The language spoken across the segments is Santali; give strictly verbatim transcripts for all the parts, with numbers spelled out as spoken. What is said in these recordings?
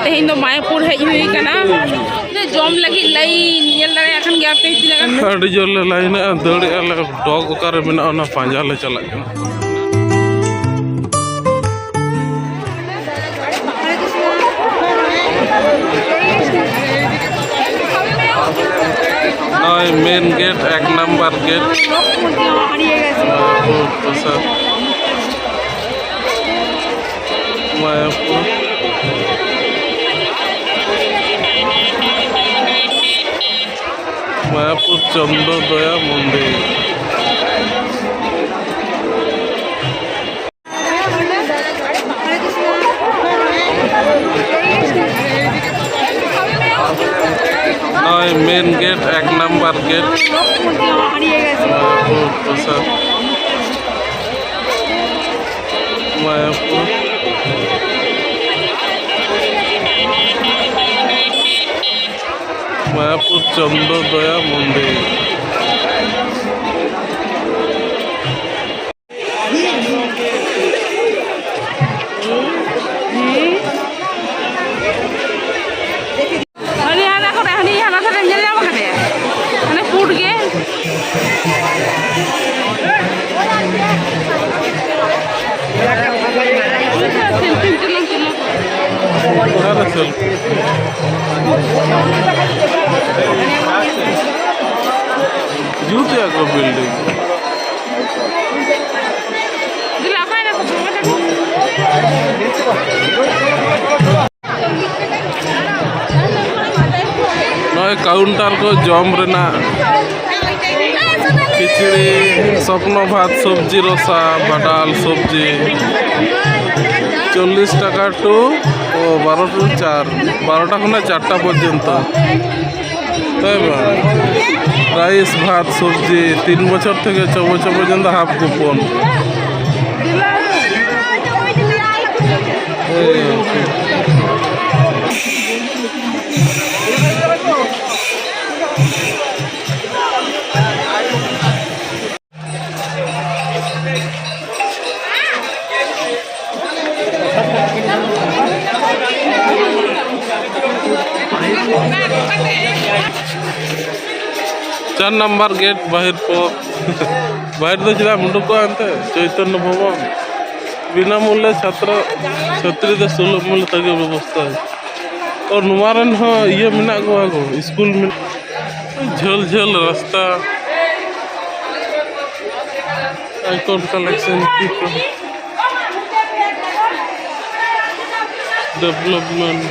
ᱛᱮᱦᱮᱧ ᱫᱚ ᱢᱟᱭᱟᱯᱩᱨ ᱦᱮᱡ ᱦᱩᱭ ᱠᱟᱱᱟ᱾ ᱡᱚᱢ ᱞᱟᱹᱜᱤᱫ ᱞᱟᱭᱤᱱ ᱧᱮᱞ ᱫᱟᱲᱮᱭᱟᱜ ᱠᱟᱱ ᱜᱮᱭᱟ ᱯᱮ ᱛᱤᱱᱟᱹᱜ ᱜᱟᱱ᱾ ᱟᱹᱰᱤ ᱡᱳᱨ ᱞᱮ ᱞᱟᱭᱤᱱᱮᱜᱼᱟ, ᱫᱟᱹᱲᱮᱜᱼᱟ ᱞᱮ, ᱰᱚᱜᱽ ᱚᱠᱟᱨᱮ ᱢᱮᱱᱟᱜᱼᱟ ᱚᱱᱟ ᱯᱟᱸᱡᱟ ᱞᱮ ᱪᱟᱞᱟᱜ ᱠᱟᱱᱟ᱾ ᱱᱚᱜᱼᱚᱭ ᱢᱮᱱ ᱜᱮᱴ, ᱮᱠ ᱱᱟᱢᱵᱟᱨ ᱜᱮᱴ᱾ ᱢᱟᱭᱟᱯᱩᱨ ᱯᱨᱚᱥᱟᱫᱽ᱾ ᱢᱟᱭᱟᱯᱩᱨ᱾ ᱢᱟᱭᱟᱯᱩᱨ ᱪᱚᱱᱫᱨᱚ ᱫᱚᱭᱟ ᱢᱚᱱᱫᱤᱨ᱾ ᱱᱚᱜᱼᱚᱭ ᱢᱮᱱ ᱜᱮᱴ, ᱮᱠ ᱱᱟᱢᱵᱟᱨ ᱜᱮᱴ᱾ ᱢᱟᱭᱟᱯᱩᱨ ᱯᱨᱚᱥᱟᱫᱽ᱾ ᱢᱟᱭᱟᱯᱩᱨ᱾ ᱢᱟᱭᱟᱯᱩᱨ ᱪᱚᱱᱫᱨᱚ ᱫᱚᱭᱟ ᱢᱚᱱᱫᱤᱨ᱾ ᱦᱟᱹᱱᱤ ᱦᱟᱱᱟ ᱠᱚᱨᱮ, ᱦᱟᱹᱱᱤ ᱦᱟᱱᱟ ᱫᱷᱟᱨᱮ ᱧᱮᱞ ᱧᱟᱢ ᱠᱟᱫᱮᱭᱟ᱾ ᱦᱟᱱᱮ ᱯᱩᱸᱰ ᱜᱮ᱾ ᱥᱮᱞᱯᱷᱤ ᱛᱩᱞᱟᱹᱣ, ᱛᱩᱞᱟᱹᱣ᱾ ᱚᱠᱟᱨᱮ ᱥᱮᱞᱯᱷᱤ? ᱡᱩᱛ ᱮᱫᱟ ᱠᱚ ᱵᱤᱞᱰᱤᱝ᱾ ᱱᱚᱜᱼᱚᱭ ᱠᱟᱣᱩᱱᱴᱟᱨ ᱠᱚ ᱡᱚᱢ ᱨᱮᱱᱟᱜ, ᱠᱷᱤᱪᱲᱤ, ᱥᱚᱯᱱᱚ ᱵᱷᱟᱛ, ᱥᱚᱵᱽᱡᱤ ᱨᱚᱥᱟ, ᱵᱟᱰᱟᱞ ᱥᱚᱵᱽᱡᱤ, ᱪᱚᱞᱞᱤᱥ ᱴᱟᱠᱟ ᱴᱩ, ᱚ, ᱵᱟᱨᱚ ᱴᱩ ᱪᱟᱨ, ᱵᱟᱨᱚᱴᱟ ᱠᱷᱚᱱᱟᱜ ᱪᱟᱨᱴᱟ ᱯᱚᱨᱡᱚᱱᱛᱚ᱾ ᱛᱟᱭ ᱵᱟᱝ? ᱨᱟᱭᱤᱥ, ᱵᱷᱟᱛ, ᱥᱚᱵᱽᱡᱤ, ᱛᱤᱱ ᱵᱚᱪᱷᱚᱨ ᱛᱷᱮᱠᱮ ᱪᱷᱚ ᱵᱚᱪᱷᱚᱨ ᱯᱚᱨᱡᱚᱱᱛᱚ ᱦᱟᱯ ᱠᱩᱯᱚᱱ᱾ ᱦᱳᱭ, ᱜᱚᱝᱠᱮ᱾ ᱪᱟᱨ ᱱᱟᱢᱵᱟᱨ ᱜᱮᱴ ᱵᱟᱦᱤᱨ ᱯᱚᱛᱷ᱾ ᱵᱟᱦᱤᱨ ᱫᱚ ᱪᱮᱫᱟᱜ ᱮᱢ ᱩᱰᱩᱠᱚᱜᱼᱟ ᱮᱱᱛᱮ? ᱪᱳᱭᱛᱚᱱᱱᱚ ᱵᱷᱚᱵᱚᱱ᱾ ᱵᱤᱱᱟᱢᱩᱞᱞᱮ ᱪᱷᱟᱛᱨᱚ ᱪᱷᱟᱛᱨᱤ ᱫᱚ ᱥᱩᱞᱚᱵᱷ ᱢᱩᱞᱞᱚ ᱛᱮᱜᱮ ᱵᱮᱵᱚᱥᱛᱷᱟ᱾ ᱚ, ᱱᱚᱣᱟ ᱨᱮᱱ ᱦᱚᱸ ᱤᱭᱟᱹ ᱢᱮᱱᱟᱜ ᱠᱚᱣᱟ ᱜᱚ, ᱥᱠᱩᱞ ᱢᱮᱱᱟᱜ᱾ ᱡᱷᱟᱹᱞ ᱡᱷᱟᱹᱞ ᱨᱟᱥᱛᱟ᱾ ᱟᱭᱠᱚᱱ ᱠᱟᱞᱮᱠᱥᱚᱱ ᱠᱚ᱾ Development,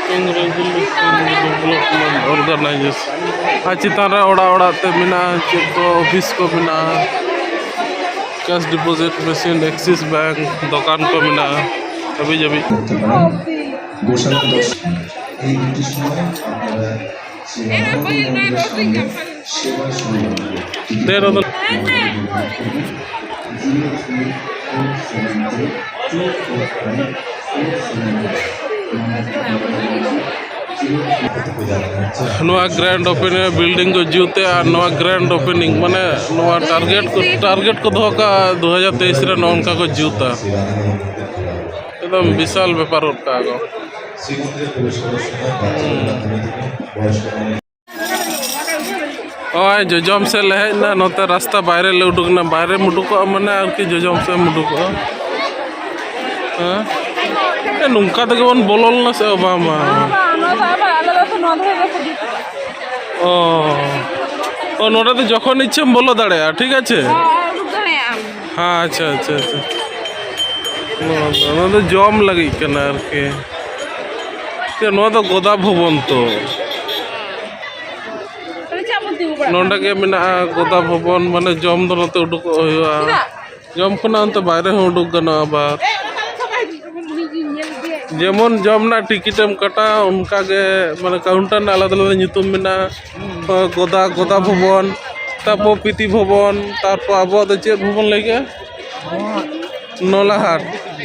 congratulation development organisation. ᱟᱨ ᱪᱮᱛᱟᱱ ᱨᱮ ᱚᱲᱟᱜ ᱚᱲᱟᱜ ᱛᱮ ᱢᱮᱱᱟᱜᱼᱟ, ᱪᱮᱫ ᱠᱚ ᱚᱯᱷᱤᱥ ᱠᱚ ᱢᱮᱱᱟᱜᱼᱟ, cash deposit machine, Axis bank, ᱫᱚᱠᱟᱱ ᱠᱚ ᱢᱮᱱᱟᱜᱼᱟ ᱦᱟᱹᱵᱤ ᱡᱟᱹᱵᱤ᱾ ᱜᱳᱥᱟᱞᱟ ᱫᱚᱥ, এই দুটি সময় আপনারা শ্রী রাধাগোবিন্দ মন্দিরের সামনে সেবা শুরু হবে। ᱫᱮ ᱨᱚᱛᱚᱱ᱾ Zero three four seven three two four five four seven three. ᱱᱚᱣᱟ ᱜᱨᱮᱱᱰ ᱳᱯᱮᱱᱤᱝ ᱨᱮ ᱵᱤᱞᱰᱤᱝ ᱠᱚ ᱡᱩᱛᱮᱜᱼᱟ᱾ ᱱᱚᱣᱟ ᱜᱨᱮᱱᱰ ᱳᱯᱮᱱᱤᱝ ᱢᱟᱱᱮ ᱱᱚᱣᱟ ᱴᱟᱨᱜᱮᱴ ᱠᱚ, ᱴᱟᱨᱜᱮᱴ ᱠᱚ ᱫᱚᱦᱚ ᱠᱟᱜᱼᱟ ᱫᱩ ᱦᱟᱡᱟᱨ ᱛᱮᱭᱤᱥ ᱨᱮ ᱱᱚᱜᱼᱚ ᱱᱚᱝᱠᱟ ᱠᱚ ᱡᱩᱛᱟ᱾ ᱮᱠᱫᱚᱢ ᱵᱤᱥᱟᱞ ᱵᱮᱯᱟᱨ ᱜᱚᱫ ᱠᱟᱜᱼᱟ ᱠᱚ᱾ ᱱᱚᱜᱼᱚᱭ ᱡᱚᱡᱚᱢ ᱥᱮᱫ ᱞᱮ ᱦᱮᱡ ᱮᱱᱟ, ᱱᱚᱛᱮ ᱨᱟᱥᱛᱟ ᱵᱟᱭᱨᱮ ᱞᱮ ᱩᱰᱩᱠ ᱮᱱᱟ᱾ ᱵᱟᱭᱨᱮᱢ ᱩᱰᱩᱠᱚᱜᱼᱟ ᱢᱟᱱᱮ ᱟᱨᱠᱤ ᱡᱚᱡᱚᱢ ᱥᱮᱫ ᱮᱢ ᱩᱰᱩᱠᱚᱜᱼᱟ᱾ ᱦᱮᱸ? ᱮ, ᱱᱚᱝᱠᱟ ᱛᱮᱜᱮ ᱵᱚᱱ ᱵᱚᱞᱚ ᱞᱮᱱᱟ ᱥᱮ? ᱵᱟᱝ, ᱵᱟᱝ᱾ ᱵᱟᱝ, ᱱᱚᱣᱟ ᱫᱚ ᱟᱵᱟᱨ ᱟᱞᱟᱫᱟ ᱛᱮ ᱱᱚᱣᱟ ᱫᱷᱟᱨᱮ ᱜᱮ ᱥᱩᱵᱤᱫᱷᱟ᱾ ᱚ᱾ ᱚ, ᱱᱚᱰᱮ ᱫᱚ ᱡᱚᱠᱷᱚᱱ ᱤᱪᱪᱷᱟᱹᱢ ᱵᱚᱞᱚ ᱫᱟᱲᱮᱭᱟᱜᱼᱟ, ᱴᱷᱤᱠ ᱟᱪᱷᱮ? ᱦᱮᱸ, ᱩᱰᱩᱠ ᱫᱟᱲᱮᱭᱟᱜ ᱟᱢ᱾ ᱦᱮᱸ, ᱟᱪᱪᱷᱟ, ᱟᱪᱪᱷᱟ, ᱟᱪᱪᱷᱟ᱾ ᱱᱚᱣᱟ ᱫᱚ, ᱱᱚᱣᱟ ᱫᱚ ᱡᱚᱢ ᱞᱟᱹᱜᱤᱫ ᱠᱟᱱᱟ ᱟᱨᱠᱤ᱾ ᱪᱮ, ᱱᱚᱣᱟ ᱫᱚ ᱜᱚᱫᱟ ᱵᱷᱚᱵᱚᱱ ᱛᱚ᱾ ᱛᱟᱦᱞᱮ ᱪᱮᱫ ᱵᱚᱱ ᱛᱤᱸᱜᱩ ᱵᱟᱲᱟᱜ ᱱᱚᱰᱮ ᱠᱟᱱᱟ? ᱜᱮ ᱢᱮᱱᱟᱜᱼᱟ ᱜᱚᱫᱟ ᱵᱷᱚᱵᱚᱱ, ᱢᱟᱱᱮ ᱡᱚᱢ ᱫᱚ ᱱᱚᱛᱮ ᱩᱰᱩᱠᱚᱜ ᱦᱩᱭᱩᱜᱼᱟ᱾ ᱪᱮᱫᱟᱜ? ᱡᱚᱢ ᱠᱷᱚᱱᱟᱜ ᱚᱱᱛᱮ ᱵᱟᱭᱨᱮ ᱦᱚᱸ ᱩᱰᱩᱠ ᱜᱟᱱᱚᱜᱼᱟ ᱟᱵᱟᱨ᱾ ᱦᱮᱸ, ᱚᱱᱟ ᱛᱟᱦᱞᱮ ᱪᱟᱵᱟᱭ ᱦᱤᱡᱩᱜ ᱟᱵᱚᱱ, ᱩᱱᱤ ᱜᱮ ᱧᱮᱞ ᱤᱫᱤᱭᱟᱭ᱾ ᱡᱮᱢᱚᱱ ᱡᱚᱢ ᱨᱮᱱᱟᱜ ᱴᱤᱠᱤᱴ ᱮᱢ ᱠᱟᱴᱟ, ᱚᱱᱠᱟ ᱜᱮ ᱢᱟᱱᱮ ᱠᱟᱣᱩᱱᱴᱟᱨ ᱨᱮᱱᱟᱜ ᱟᱞᱟᱫᱟ ᱟᱞᱟᱫᱟ ᱧᱩᱛᱩᱢ ᱢᱮᱱᱟᱜᱼᱟ᱾ ᱜᱚᱫᱟ, ᱜᱚᱫᱟ ᱵᱷᱚᱵᱚᱱ, ᱛᱟᱨᱯᱚᱨ ᱯᱤᱛᱤ ᱵᱷᱚᱵᱚᱱ, ᱛᱟᱨᱯᱚᱨ ᱟᱵᱚᱣᱟᱜ ᱫᱚ ᱪᱮᱫ ᱵᱷᱚᱵᱚᱱ ᱞᱟᱹᱭ ᱠᱮᱜᱼᱟ? ᱱᱚᱞᱟᱦᱟᱴ᱾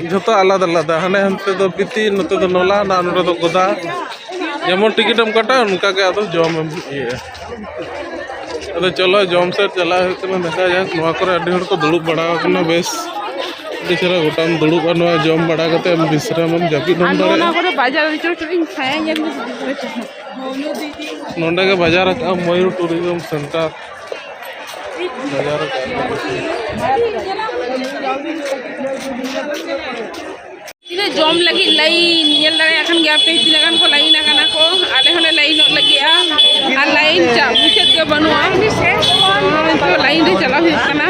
ᱡᱷᱚᱛᱚ ᱟᱞᱟᱫᱟ ᱟᱞᱟᱫᱟ, ᱦᱟᱱᱮ ᱦᱟᱱᱛᱮ ᱫᱚ ᱯᱤᱛᱤ, ᱱᱚᱛᱮ ᱫᱚ ᱱᱚᱞᱟᱦᱟᱴ, ᱟᱨ ᱱᱚᱰᱮ ᱫᱚ ᱜᱚᱫᱟ᱾ ᱡᱮᱢᱚᱱ ᱴᱤᱠᱤᱴ ᱮᱢ ᱠᱟᱴᱟ, ᱚᱱᱠᱟ ᱜᱮ ᱟᱫᱚ ᱡᱚᱢ ᱮᱢ ᱤᱭᱟᱹᱭᱟ᱾ ᱟᱫᱚ ᱪᱚᱞᱚ, ᱡᱚᱢ ᱥᱮᱫ ᱪᱟᱞᱟᱜ ᱦᱩᱭᱩᱜ ᱠᱟᱱᱟ᱾ ᱫᱮᱠᱷᱟ ᱡᱟᱠ, ᱱᱚᱣᱟ ᱠᱚᱨᱮ ᱟᱹᱰᱤ ᱦᱚᱲ ᱠᱚ ᱫᱩᱲᱩᱵ ᱵᱟᱲᱟ ᱟᱠᱟᱱᱟ ᱵᱮᱥ᱾ ᱟᱹᱰᱤ ᱪᱮᱦᱨᱟ ᱜᱚᱴᱟᱢ ᱫᱩᱲᱩᱵᱼᱟ, ᱱᱚᱣᱟ ᱡᱚᱢ ᱵᱟᱲᱟ ᱠᱟᱛᱮ ᱮᱢ ᱵᱤᱥᱨᱟᱢ ᱮᱢ ᱡᱟᱹᱯᱤᱫ ᱦᱚᱸ ᱟᱨ ᱱᱚᱣᱟ ᱫᱟᱲᱮᱭᱟᱜᱼᱟ᱾ ᱠᱚᱨᱮ ᱵᱟᱡᱟᱨ ᱟᱹᱪᱩᱨ ᱟᱹᱪᱩᱨ ᱤᱧ ᱪᱷᱟᱭᱟ ᱧᱮᱞ ᱢᱮ᱾ ᱱᱚᱰᱮ ᱜᱮ ᱵᱟᱡᱟᱨ ᱟᱠᱟᱫᱼᱟ ᱢᱚᱭᱩᱨ ᱴᱩᱨᱤᱡᱚᱢ ᱥᱮᱱᱴᱟᱨ᱾ ᱵᱟᱡᱟᱨ ᱟᱠᱟᱫᱼᱟ᱾ ᱛᱤᱱᱟᱹᱜ ᱡᱚᱢ ᱞᱟᱹᱜᱤᱫ ᱞᱟᱭᱤᱱ ᱧᱮᱞ ᱫᱟᱲᱮᱭᱟᱜ ᱠᱟᱱ ᱜᱮᱭᱟ ᱯᱮ, ᱛᱤᱱᱟᱹᱜ ᱜᱟᱱ ᱠᱚ ᱞᱟᱭᱤᱱ ᱟᱠᱟᱱᱟ ᱠᱚ᱾ ᱟᱞᱮ ᱦᱚᱸᱞᱮ ᱞᱟᱭᱤᱱᱚᱜ ᱞᱟᱹᱜᱤᱫᱼᱟ, ᱟᱨ ᱞᱟᱭᱤᱱ ᱪᱟ ᱢᱩᱪᱟᱹᱫ ᱜᱮ ᱵᱟᱹᱱᱩᱜᱼᱟ᱾ ᱱᱤᱛᱚᱜ ᱞᱟᱭᱤᱱ ᱨᱮ ᱪᱟᱞᱟᱣ ᱦᱩᱭᱩᱜ ᱠᱟᱱᱟ᱾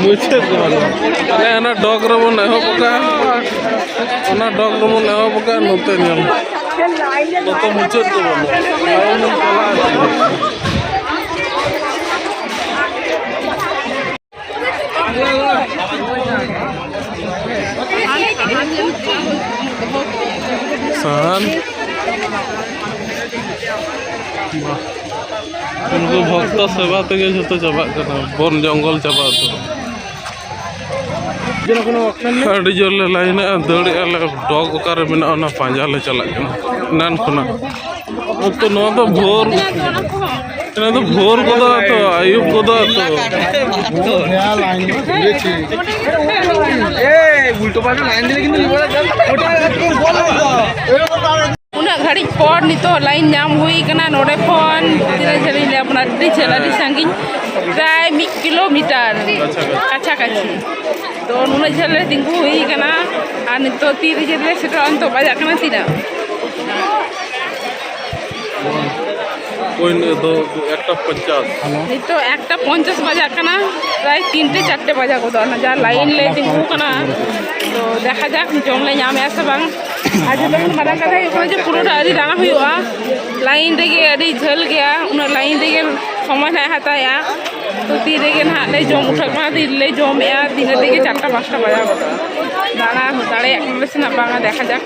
ᱢᱩᱪᱟᱹᱫ ᱫᱚ ᱵᱟᱹᱱᱩᱜᱼᱟ᱾ ᱟᱞᱮ ᱚᱱᱟ ᱰᱚᱜᱽ ᱨᱮᱵᱚᱱ ᱮᱦᱚᱵ ᱟᱠᱟᱫᱼᱟ, ᱚᱱᱟ ᱰᱚᱜᱽ ᱨᱮᱵᱚᱱ ᱮᱦᱚᱵ ᱟᱠᱟᱫᱼᱟ᱾ ᱱᱚᱛᱮ ᱧᱮᱞ, ᱱᱚᱛᱮ ᱢᱩᱪᱟᱹᱫ ᱫᱚ ᱵᱟᱹᱱᱩᱜᱼᱟ᱾ ᱞᱟᱭᱤᱱ ᱮᱢ ᱪᱟᱞᱟᱜᱼᱟ ᱪᱮᱫ? ᱥᱟᱦᱟᱱ᱾ ᱩᱱᱠᱩ ᱵᱷᱚᱠᱛᱚ ᱥᱮᱵᱟ ᱛᱮᱜᱮ ᱡᱷᱚᱛᱚ ᱪᱟᱵᱟᱜ ᱠᱟᱱᱟ, ᱵᱚᱱ ᱡᱚᱝᱜᱚᱞ ᱪᱟᱵᱟ ᱩᱛᱟᱹᱨ᱾ ᱟᱹᱰᱤ ᱡᱳᱨ ᱞᱮ ᱞᱟᱭᱤᱱᱮᱜᱼᱟ, ᱫᱟᱹᱲᱮᱜᱼᱟ ᱞᱮ, ᱰᱚᱜᱽ ᱚᱠᱟᱨᱮ ᱢᱮᱱᱟᱜᱼᱟ ᱚᱱᱟ ᱯᱟᱸᱡᱟ ᱞᱮ ᱪᱟᱞᱟᱜ ᱠᱟᱱᱟ ᱮᱱᱟᱱ ᱠᱷᱚᱱᱟᱜ᱾ ᱛᱚ ᱱᱚᱣᱟ ᱫᱚ ᱵᱷᱳᱨ, ᱱᱚᱣᱟ ᱫᱚ ᱵᱷᱳᱨ ᱜᱚᱫᱚᱜᱼᱟ ᱛᱚ, ᱟᱹᱭᱩᱵ ᱜᱚᱫᱚᱜᱼᱟ ᱛᱚ᱾ ᱩᱱᱟᱹᱜ ᱜᱷᱟᱹᱲᱤᱡ ᱯᱚᱨ ᱱᱤᱛᱚᱜ ᱞᱟᱭᱤᱱ ᱧᱟᱢ ᱦᱩᱭ ᱠᱟᱱᱟ᱾ ᱱᱚᱰᱮ ᱠᱷᱚᱱ ᱛᱤᱱᱟᱹᱜ ᱡᱷᱟᱹᱞ ᱤᱧ ᱞᱟᱹᱭ ᱟᱵᱚᱱᱟ, ᱟᱹᱰᱤ ᱡᱷᱟᱹᱞ, ᱟᱹᱰᱤ ᱥᱟᱺᱜᱤᱧ, ᱯᱨᱟᱭ ᱢᱤᱫ ᱠᱤᱞᱳᱢᱤᱴᱟᱨ ᱟᱪᱪᱷᱟ, ᱟᱪᱪᱷᱟ᱾ ᱠᱟᱪᱷᱟ ᱠᱟᱪᱷᱤ᱾ ᱛᱚ ᱱᱩᱱᱟᱹᱜ ᱡᱷᱟᱹᱞ ᱨᱮ ᱛᱤᱸᱜᱩ ᱦᱩᱭ ᱠᱟᱱᱟ᱾ ᱟᱨ ᱱᱤᱛᱚᱜ ᱛᱤ ᱨᱮ ᱡᱷᱟᱹᱞ ᱨᱮ ᱥᱮᱴᱮᱨᱚᱜᱼᱟ, ᱱᱤᱛᱚᱜ ᱵᱟᱡᱟᱜ ᱠᱟᱱᱟ ᱛᱤᱱᱟᱹᱜ? ᱳᱭ ᱱᱤᱛᱚᱜ ᱫᱚ ᱮᱠᱴᱟ ᱯᱚᱧᱪᱟᱥ᱾ ᱱᱤᱛᱚᱜ ᱮᱠᱴᱟ ᱯᱚᱧᱪᱟᱥ ᱵᱟᱡᱟᱜ ᱠᱟᱱᱟ, ᱯᱨᱟᱭ ᱛᱤᱱᱴᱮ ᱪᱟᱨᱴᱮ ᱵᱟᱡᱟ ᱜᱚᱫᱚᱜᱼᱟ, ᱚᱱᱟ ᱡᱟ ᱞᱟᱭᱤᱱ ᱞᱮ ᱛᱤᱸᱜᱩ ᱠᱟᱱᱟ᱾ ᱛᱚ ᱫᱮᱠᱷᱟ ᱡᱟᱠ, ᱡᱚᱢ ᱞᱮ ᱧᱟᱢᱮᱜᱼᱟ ᱥᱮ ᱵᱟᱝ᱾ ᱟᱨ ᱡᱚᱛᱚ ᱠᱷᱚᱱ ᱢᱟᱨᱟᱝ ᱠᱟᱛᱷᱟ ᱦᱩᱭᱩᱜ ᱠᱟᱱᱟ ᱡᱮ ᱯᱩᱨᱟᱹᱴᱟ ᱟᱹᱣᱨᱤ ᱫᱟᱬᱟ ᱦᱩᱭᱩᱜᱼᱟ, ᱞᱟᱭᱤᱱ ᱨᱮᱜᱮ ᱟᱹᱰᱤ ᱡᱷᱟᱹᱞ ᱜᱮᱭᱟ, ᱩᱱᱟᱹᱜ ᱞᱟᱭᱤᱱ ᱨᱮᱜᱮ ᱥᱚᱢᱚᱭ ᱱᱟᱜ ᱦᱟᱛᱟᱣᱮᱜᱼᱟ᱾ ᱛᱚ ᱛᱤ ᱨᱮᱜᱮ ᱱᱟᱦᱟᱜ ᱞᱮ ᱡᱚᱢ ᱩᱴᱷᱟᱹᱜ ᱠᱟᱱᱟ, ᱛᱤ ᱨᱮᱞᱮ ᱡᱚᱢᱮᱜᱼᱟ, ᱛᱤᱱᱟᱹᱜ ᱛᱮᱜᱮ ᱪᱟᱨᱴᱟ ᱯᱟᱸᱪᱴᱟ ᱵᱟᱡᱟᱣ ᱜᱚᱫᱚᱜᱼᱟ᱾ ᱫᱟᱬᱟ ᱫᱟᱲᱮᱭᱟᱜ ᱠᱟᱱᱟ ᱞᱮ ᱥᱮ ᱱᱟᱜ ᱵᱟᱝᱟ, ᱫᱮᱠᱷᱟ ᱡᱟᱠ᱾